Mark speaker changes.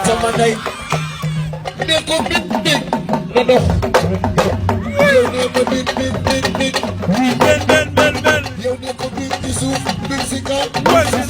Speaker 1: sama ndey ne ko bit bit na dox yow ne ko bit bit bit bit
Speaker 2: ben
Speaker 1: yow ne ko bit ci suuf bit ci kaw